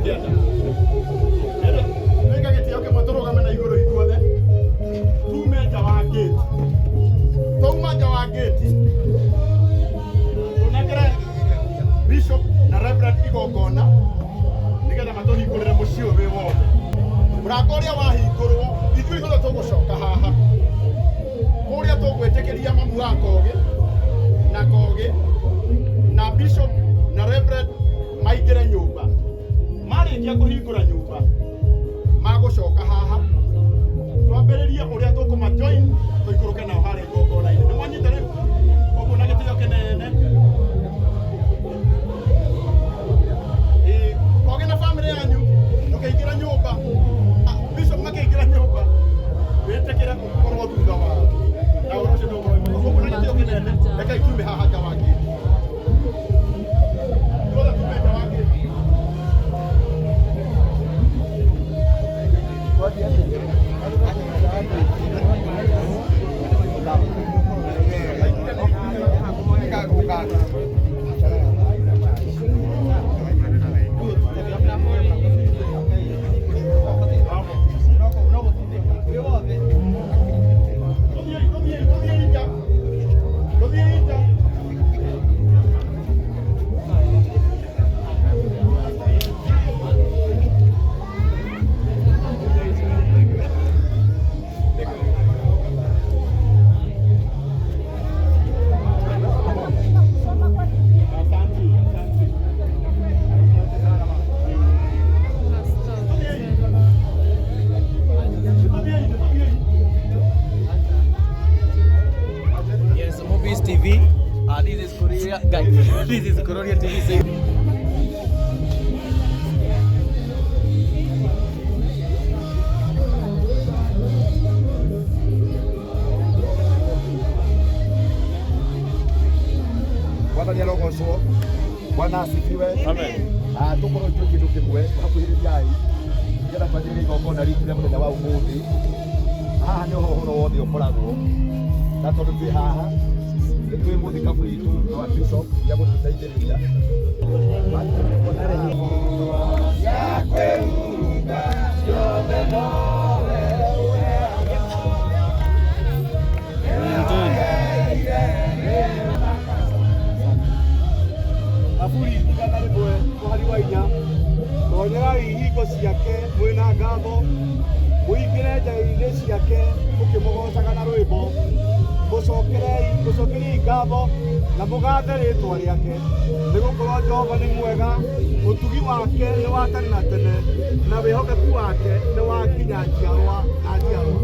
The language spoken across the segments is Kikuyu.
Kĩanda. Twĩka gĩtĩo kĩmwe tũrũgame na igũrũ ithuothe. Tume nja wa gate. Twauma nja wa gate. Tũnengere Bishop na Reverend igongona nĩgetha matũhingũrĩre mũciĩ ũyũ wĩ wothe. Mũrango ũrĩa wahingũrwo ithuĩ ithuothe tũgũcoka haha. Kũrĩa tũgwĩtĩkĩria mamu wa Kogĩ na Kogĩ na Bishop na Reverend maingĩre nyũmba. Marĩkia kũhingũra nyũmba magũcoka haha twambĩrĩrie ũrĩa tũkũma join tũikũrũke nao harĩa igongona-inĩ. Nĩ mwanyita rĩu? Ũguo na gĩtĩo kĩnene. Ĩĩ, Kogĩ na bamĩrĩ yanyu mũkĩingĩra nyũmba, ah, Bishop makĩingĩra nyũmba wĩtĩkĩre ũkorwo thutha wao na ũhoro ũcio nĩ ũkorwo wĩ mwega. Ũguo na gĩtĩo kĩnene rekei tume haha nja wa gate. Tuothe tume nja wa gate. Tũthiĩi, tũthiĩi, tũthiĩi nja. Tũthiĩi nja. Asante, asante. Tũthiĩi. Tũthiĩi, tũthiĩi. Yes, Movies TV. This is Korea, guys. This is Korea TV. Say. Mwathani arogocwo. Bwana asifiwe. Amen. Ah, tukorwo ithuĩ kĩndũ kĩmwe hakuhĩrĩriai nĩgetha twanjĩrĩrie igongona ritũ rĩa mũthenya wa ũmũthĩ. Haha nĩho ũhoro wothe ũkoragwo, na tondũ twĩ haha nĩ twĩ mũthikabu witũ wa bishop ya gũtũteithĩrĩria. Thaburi 100 mũhari wa 4, tonyerai ihingo ciake mwĩ na ngatho, mũingĩre nja-inĩ ciake mũkĩmũgoocaga na rwĩmbo, mũcokerei mũcokeriei ngatho na mũgathe rĩĩtwa rĩake, nĩ gũkorwo Jehova nĩ mwega, ũtugi wake nĩ wa tene na tene, na wĩhokeku wake nĩ wa nginya njiarwa na njiarwa.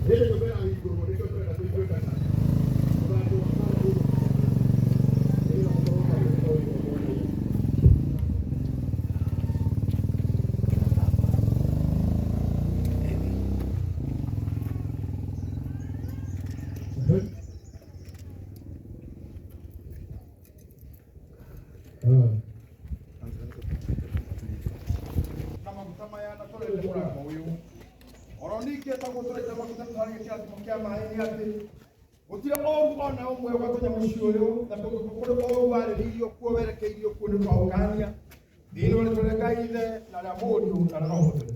Hĩndĩ nyũmba ĩrahingũrwo nĩkĩo tũrenda tũigue kana mũgambo wa harĩa ũgũkinya nĩgetha mũkorwo mwagĩrĩirwo igongona-inĩ. Na maguta maya na tũrete mũrango ũyũ oro ningĩ tagwo tũrete maguta tũharĩrie kĩrathimo kĩa maĩ nĩ atĩ gũtirĩ ũru ona ũmwe ũgatonya mũciĩ ũyũ na kũrĩ ũru warĩrĩirio kuo werekeirio kuo nĩ twaũkania thĩinĩ wa rĩtwa rĩa Ngai Ithe na rĩa Mũriũ na rĩa Roho Mũtheru.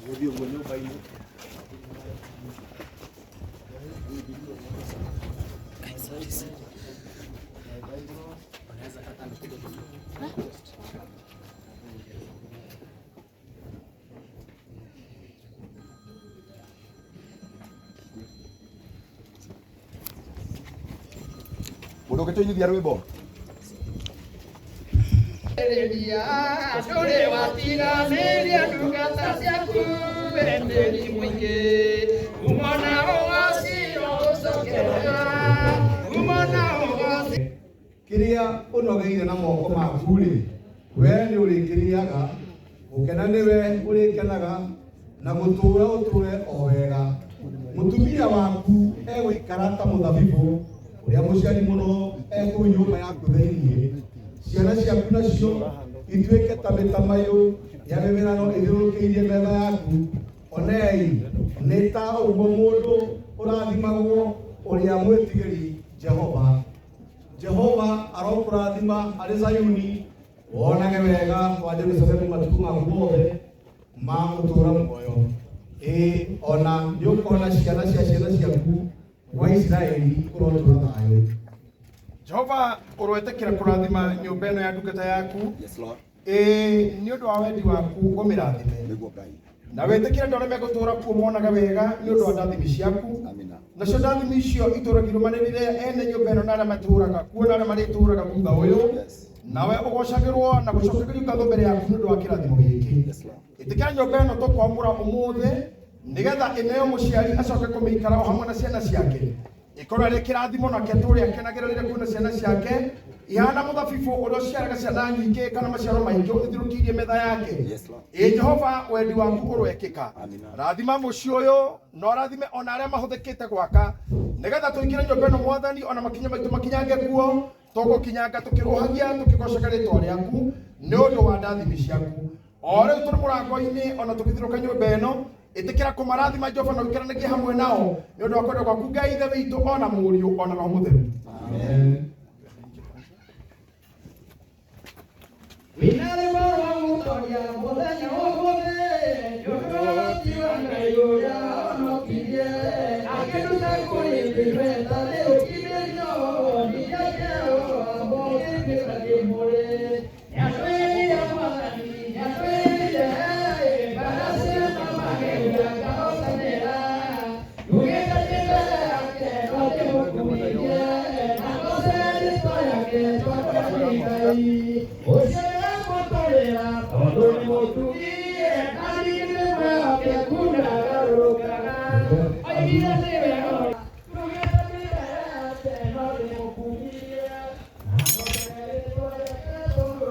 Gũthiĩ ũguo nyũmba-inĩ. Mũndũ ũngĩtũinithia rwĩmbo. Ndũrĩ watiganĩria ndungata ciaku wenderi mũingĩ umona ũgacio ũcokerera umona ũgacio Kĩrĩa ũnogeire na moko maku-rĩ, we nĩũrĩkĩrĩaga, gũkena nĩwe ũrĩkenaga, na gũtũũra ũtũũre o wega. Mũtumia waku egũikara ta mũthabibũ ũrĩa mũciari mũno ekũu nyũmba yaku thĩinĩ. Ciana ciaku nacio ituĩke ta mĩtamaiyũ ya mĩmerano ĩthiũrũrũkĩirie metha yaku. Onei, nĩ ta ũguo mũndũ ũrathimagwo ũrĩa mwĩtigĩri Jehova. Jehova arokũrathima arĩ Zayuni, wonage wega wa Jerusalemu matukũ maku mothe ma gũtũũra muoyo. Ĩĩ, ona nĩũkona ciana cia ciana ciaku gwa Isiraeli kũrotũũra thayũ. Jehova ũroetĩkĩra kũrathima nyũmba ĩno ya ndungata yaku. Yes, Lord. Ĩĩ, nĩ ũndũ wa wendi waku ũmĩrathime. Nĩguo Ngai. Na wĩtĩkĩre andũ arĩa megũtũũra kuo monaga wega nĩ ũndũ wa ndathimi ciaku. Amina. Nacio ndathimi icio itũũraga irũmanĩrĩre ene nyũmba ĩno na arĩa matũũraga kuo na arĩa marĩtũũraga thutha ũyũ. Yes. Nawe ũgocagĩrwo na gũcokagĩrio ngatho mbere yaku nĩ ũndũ wa kĩrathimo gĩkĩ. Yes, Lord. Ĩtĩkĩra nyũmba ĩno tũkwamũra ũmũthĩ nĩgetha ĩneo mũciari acoke kũmĩikara o hamwe na ciana ciake. Ĩkorwo ĩrĩ kĩrathimo nake atũũre akenagĩra rĩrĩa kuona ciana ciake ihana mũthabibũ ũrĩa ũciaraga ciana nyingĩ kana maciaro maingĩ ũthiũrũrũkĩirie metha yake. Yes, Lord. Ĩ Jehova, wendi waku ũroekĩka. Amina. Rathima mũciĩ ũyũ na ũrathime ona arĩa mahũthĩkĩte gwaka nĩgetha tũingĩre nyũmba ĩno Mwathani, ona makinya maitũ makinyange kuo, tũgũkinyanga tũkĩrũhagia tũkĩgocaga rĩtwa rĩaku nĩ ũndũ wa ndathimi ciaku. O rĩu tũrĩ mũrango-inĩ ona tũgĩthiũrũrũka nyũmba ĩno, ĩtĩkĩra kũmarathima Jehova na ũikaranagie hamwe nao nĩ ũndũ wa kwenda gwaku Ngai Ithe witũ ona Mũriũ ona Roho Mũtheru. Amen. Wĩna rwĩmbo rwa gũtoria mũthenya ũmũthĩ, nĩ ũndũ wa ũhoti wa Ngai ũrĩa honokirie, akĩnduta kũrĩ mĩrimũ ĩtarĩ ũkirĩrio, ningĩ akĩoha kĩmũrĩ. Nĩatwĩrire Mwathani, nĩatwĩrire, mbaara ciothe mageria ngahotanĩra. Ndugĩte ndĩ mbere yake no ndĩmũkuithie, na ngooce rĩĩtwa rĩake tondũ nĩ Ngai. Ũcio nĩwe ngũtũũrĩra tondũ nĩ mũtugi, na ningĩ nĩ mwĩhokeku ndagarũrũkaga. Oigire nĩwe ndugĩte ndĩ mbere yake no ndĩmũkuithie, na ngooce rĩĩtwa rĩake tondũ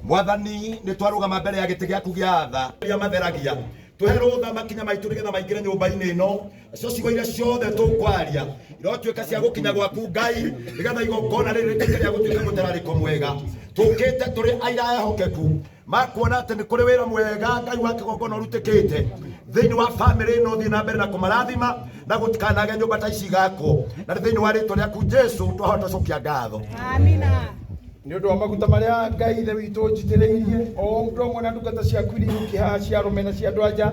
Mwathani nĩ twarũgama mbere ya gĩtĩ gĩaku gĩa tha arĩa matheragia tũhe rũtha makinya maitũ nĩgetha maingĩre nyũmba-inĩ ĩno nacio ciugo iria ciothe tũkwaria irotuĩka cia gũkinya gwaku Ngai nĩgetha igongona rĩrĩ rĩtuĩke rĩa gũtuĩka mũtararĩko mwega. Tũkĩte tũrĩ aira ehokeku makuona atĩ nĩ kũrĩ wĩra mwega Ngai wa kĩgongona ũrutĩkĩte thĩinĩ wa bamĩrĩ ĩno, thiĩ na mbere na kũmarathima na gũtikanage nyũmba ta ici igakwo, na nĩ thĩinĩ wa rĩtwa rĩaku Jesu twahota cokia ngatho. Amina. Nĩ ũndũ wa maguta marĩa Ngai Ithe witũ njitĩrĩirie o ũndũ ũmwe na ndungata ciaku iria irũkĩ haha cia arũme na cia andũ anja,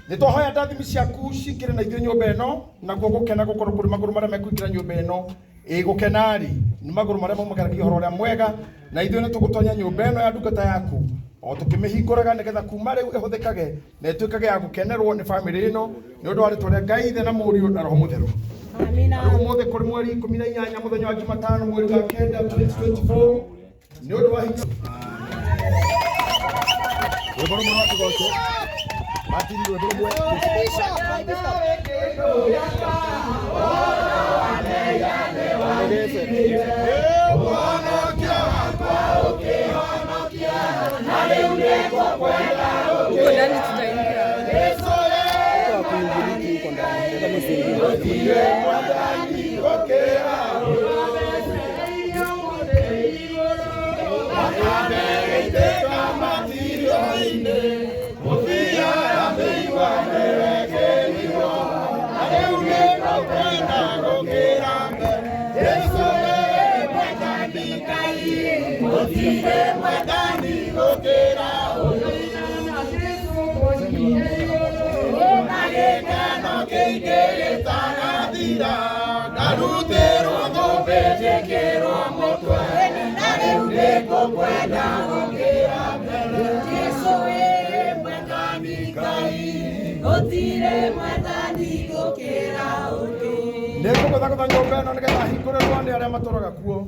nĩ twahoya ndathimi ciaku cingĩre na ithuĩ nyũmba ĩno, naguo gũkena gũkorwo kũrĩ magũrũ marĩa mekũingĩra nyũmba ĩno. Ĩ gũkena-rĩ nĩ magũrũ marĩa maumagaragia ũhoro ũrĩa mwega, na ithuĩ nĩ tũgũtonya nyũmba ĩno ya ndungata yaku o tũkĩmĩhingũraga nĩgetha kuma rĩu ĩhũthĩkage na ĩtuĩkage ya gũkenerwo nĩ bamĩrĩ ĩno nĩ ũndũ wa rĩtwa rĩa Ngai Ithe na Mũriũ na Roho Mũtheru. Amina. Rĩu ũmũthĩ kũrĩ mweri 18 mũthenya wa Jumatano mweri wa kenda 2024 nĩ ũndũ wa hinya rwĩmbo rũmwe rwa kĩgoco Martin rwĩmbo rũmwe. Huko ndani tutaingia. Huko huko ndani. Hata mimi siingii. Jesu we mwathani Ngai, gũtirĩ mwathani gũkĩra ũngĩ. Nĩ ngũgũthagũtha nyũmba ĩno nĩgetha hingũrĩrwo nĩ arĩa matũraga kuo,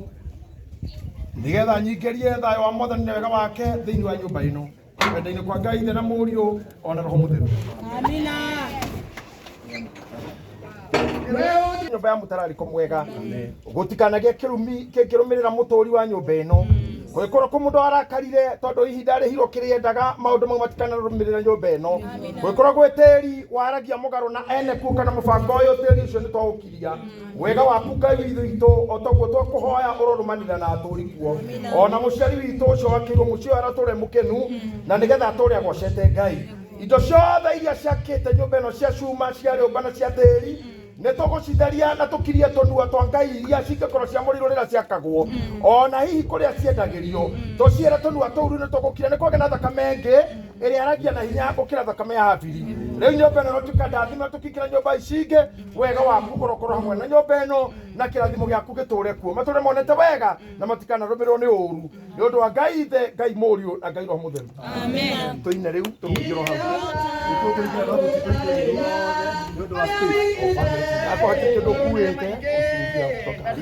nĩgetha nyingĩrie thayũ wa Mwathani na wega wake thĩinĩ wa nyũmba ĩno, wenda-inĩ kwa Ngai Ithe na Mũriũ ona Roho Mũtheru. Amina. Nyũmba ya mũtararĩko mwega gũtikanagie kĩrumi kĩngĩrũmĩrĩra mũtũri wa nyũmba ĩno, gũgĩkorwo kũ mũndũ arakarire tondũ ihinda rĩhirwo kĩrĩendaga maũndũ mau matikanarũmĩrĩra nyũmba ĩno, gũgĩkorwo gwĩ tĩri waragia mũgarũ na ene kuo kana mũbango ũyũ tĩri ũcio nĩ twaũkiria wega waku Ngai witũ o toguo twakũhoya ũrorũmanĩra na atũri kuo ona mũciari witũ ũcio wakĩirwo mũciĩ ũyũ aratũre mũkenu na nĩgetha atũre agocete Ngai. Indo ciothe iria ciakĩte nyũmba ĩno cia cuma cia rĩũmba na cia tĩri nĩ tũgũcitheria na tũkirie tũnua twa Ngai iria cingĩkorwo cia mũriro rĩrĩa ciakagwo ona hihi kũrĩa ciendagĩrio tũciĩre tũnua tũu rĩu nĩ tũgũkira nĩ kwagĩa na thakame ĩngĩ ĩrĩa yaragia na hinya gũkĩra thakame ya Habili. Rĩu nyũmba ĩno ĩrotuĩka ndathime tũkĩingĩra nyũmba ici ingĩ wega waku ũrokorwo hamwe na nyũmba ĩno na kĩrathimo gĩaku gĩtũre kuo matũre monete wega na matikanarũmĩrĩrwo nĩ ũru nĩ ũndũ wa Ngai Ithe Ngai Mũriũ na Ngai Roho Mũtheru. Amen. Tũine rĩu tũhunjĩrwo hau. Hapo hakika ndo kuwete kutoka.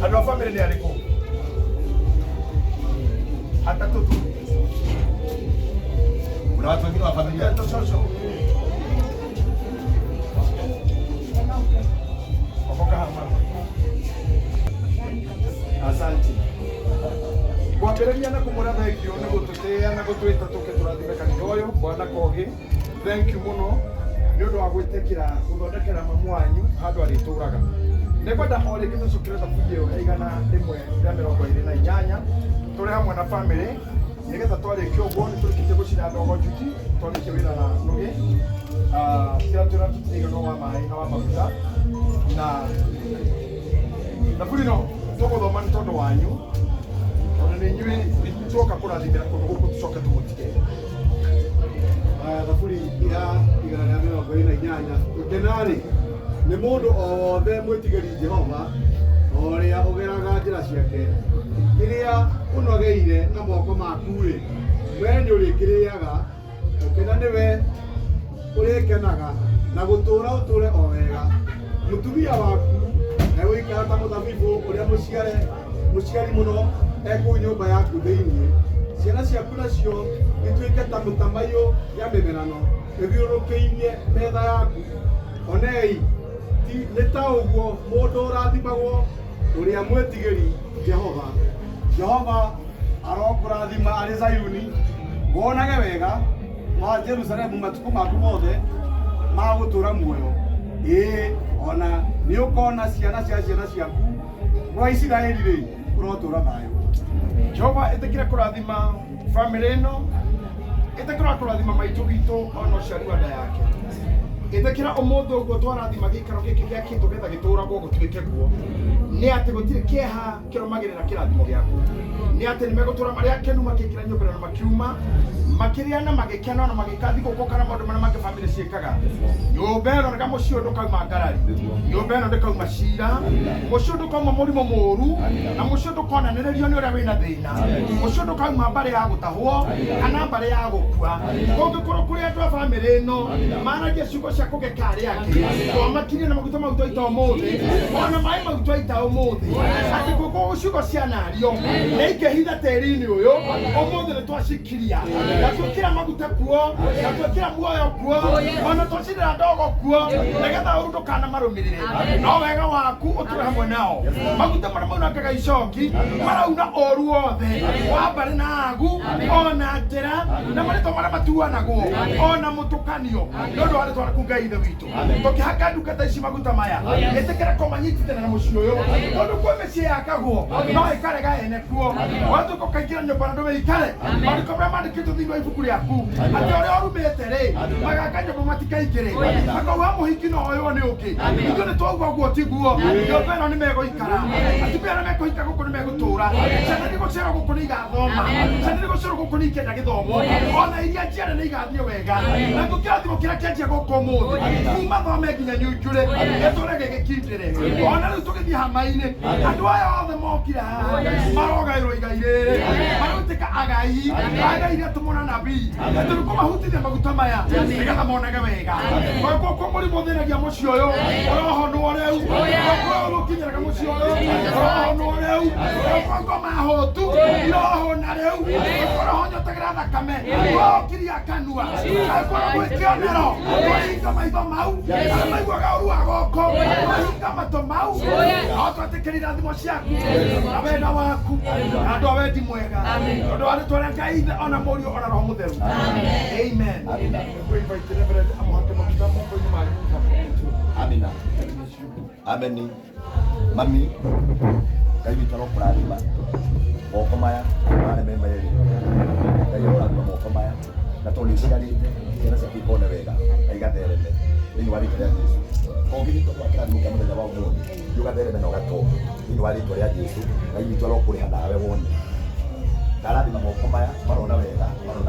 Andũ a bamĩrĩ nĩ arĩkũ? Atatũ tu. Kuna watu wengine wa familia. Tũcũcũ. Okoka hapa. Asante. Kwambĩrĩria na kũmũra thengio nĩ gũtũtĩĩa na gũtwĩta tũke tũrathime kanitha ũyũ Bwana Kogi Thank you mũno nĩ ũndũ wa gwĩtĩkĩra gũthondekera mamu wanyu handũ arĩtũraga. Nĩngwenda o rĩngĩ tũcokere thaburia ĩyo ya 128 tũrĩ hamwe na family nĩgetha twarĩkia ũguo nĩ tũrĩkĩtie gũcina ndogo njuti, twarĩkia wĩra na nũgĩ kĩrĩa twĩra tũtirigano wa maĩ na wa maguta na thaburi no tũgũthoma nĩ tondũ wanyu tondũ nĩ inyuĩ tuoka kũrathimĩra kũndũ gũkũ tũcoke tũmũtige. Thaburi ya 128 gũkena-rĩ nĩ mũndũ o wothe mwĩtigĩri Jehova o ũrĩa ũgeraga njĩra ciake. Kĩrĩa ũnogeire na moko maku-rĩ, we nĩũrĩkĩrĩaga. Gũkena nĩwe ũrĩkenaga na gũtũũra ũtũũre o wega. Mũtumia waku egũikara ta mũthabibũ ũrĩa mũciari mũno ekũu nyũmba yaku thĩinĩ. Ciana ciaku nacio ituĩke ta mĩtamaiyũ ya mĩmerano ĩthiũrũrũkĩirie metha yaku. Onei, nĩ ta ũguo mũndũ ũrathimagwo ũrĩa mwĩtigĩri Jehova. Jehova arokũrathima arĩ Zayuni, wonage wega wa Jerusalemu matukũ maku mothe ma gũtũũra muoyo. Ĩĩ, ona nĩũkona ciana cia ciana ciaku gwa Isiraeli-rĩ, ũrotũũra thayũ. Jehova ĩtĩkĩre kũrathima family ĩno, ĩtĩkĩra kũrathima maitũ witũ ona ũciari wa nda yake. Ĩtĩkĩra ũmũthĩ ũguo twarathima gĩikaro gĩkĩ gĩakĩtwo getha gĩtũragwo gũtuĩke guo, nĩ atĩ gũtirĩ kĩeha kĩrũmagĩrĩra kĩrathimo gĩaku, nĩ atĩ nĩmegũtũra marĩ akenu makĩingĩra nyũmba na makiuma makĩrĩa na magĩkena na magĩka thigũkũ kana maũndũ marĩa mangĩ family ciĩkaga. Nyũmba ĩno nĩga mũciĩ ũyũ ndũkauma ngarari, nyũmba ĩno ndĩkauma cira, mũciĩ ũyũ ndũkauma mũrimũ mũũru, na mũciĩ ũyũ ndũkonanĩrĩrio nĩ ũrĩa wĩna thĩna, mũciĩ ũyũ ndũkauma mbarĩ ya gũtahwo kana mbarĩ ya gũkua. Kũngĩkorwo kũrĩ andũ a family ĩno maragia ciugo cia kũgeka arĩa angĩ, twamakirie na maguta mau twaita ũmũthĩ, ona maĩ mau twaita ũmũthĩ, atĩ kũngĩkorwo ciugo cianario na ikehitha tĩri-inĩ ũyũ ũmũthĩ nĩ twacikiria na twĩkĩra maguta kuo na twĩkĩra muoyo kuo ona twacinĩra ndogo kuo nĩgetha ũru ndũkanamarũmĩrĩre, no wega waku ũtũre hamwe nao. Maguta marĩa maunangaga icoki marauna ũru wothe wa mbarĩ na agu ona njĩra na marĩtwa marĩa matuanagwo ona mũtũkanio nĩ ũndũ wa rĩtwa rĩaku Ngai Ithe witũ. Tũkĩhaka ndungata ici maguta maya, ĩtĩkĩra kũmanyitithania na mũciĩ ũyũ tondũ kwĩ mĩciĩ yakagwo no ĩkarega ene kuo. Watuĩka ũkaingĩra nyũmba na ndũmĩikare, maandĩko marĩa mandĩkĩtwo thĩinĩ wa ibuku rĩaku atĩ ũrĩa ũrumĩte rĩ magaka nyũmba matikaingĩre, makauga mũhiki no oywo nĩ ũngĩ. Ithuĩ nĩ twauga ũguo tiguo, nyũmba ĩno nĩ megũikara, atumia arĩa mekũhika gũkũ nĩ megũtũũra, ciana iria igũciarwo gũkũ nĩ igathoma, ciana iria igũciarwo gũkũ nĩ ikenda gĩthomo, ona iria njiare nĩ igathiĩ wega. Na kĩrathimo kĩrĩa kĩanjia gũkũ ũmũthĩ kuma thome nginya nyunjure gĩtũre gĩgĩkindĩre. Ona rĩu tũgĩthiĩ hama-inĩ, andũ aya othe mokire haha marogaĩrwo igai rĩrĩ, marũtĩka agai agai iria tũmũ na nabii atĩ nĩ kũmahutithia maguta maya nĩgetha monage wega. Gũkũ mũrimũ ũthĩnagia mũciĩ ũyũ ũrohonwo rĩu, gũkũ ũru ũkinyĩraga mũciĩ ũyũ ũrohonwo rĩu, gũkũ ngoma hũtu irohona rĩu, gũkũ roho nyotagĩra thakame ũkiria kanua, gũkũ gwĩ kĩonero twahinga maitho mau arĩa maiguaga ũru wa gũkũ twahinga matũ mau, no twetĩkĩra irathimo ciaku na wenda waku na andũ a wendi mwega tondũ wa rĩtwa rĩa Ngai Ithe ona Mũriũ ona Roho Mũtheru. Amen. Nĩngũ-invite Reverend amũhake maguta moko-inĩ ma Amina. Ameni. Mami, Ngai witũ arokũrathima moko maya marĩa me merĩ. Ngai arorathima moko maya na tondũ nĩ ũciarĩte ciana ciaku ikone wega na igathereme thĩinĩ wa rĩtwa rĩa Jesũ. Ũngĩnyitwo kwa kĩrathimo kĩa mũthenya wa ũmũthĩ, thiĩ ũgathereme na ũgatonge thĩinĩ wa rĩtwa rĩa Jesũ. Ngai witũ arokũrĩha nawe wone. Ndarathima moko maya marona wega, marona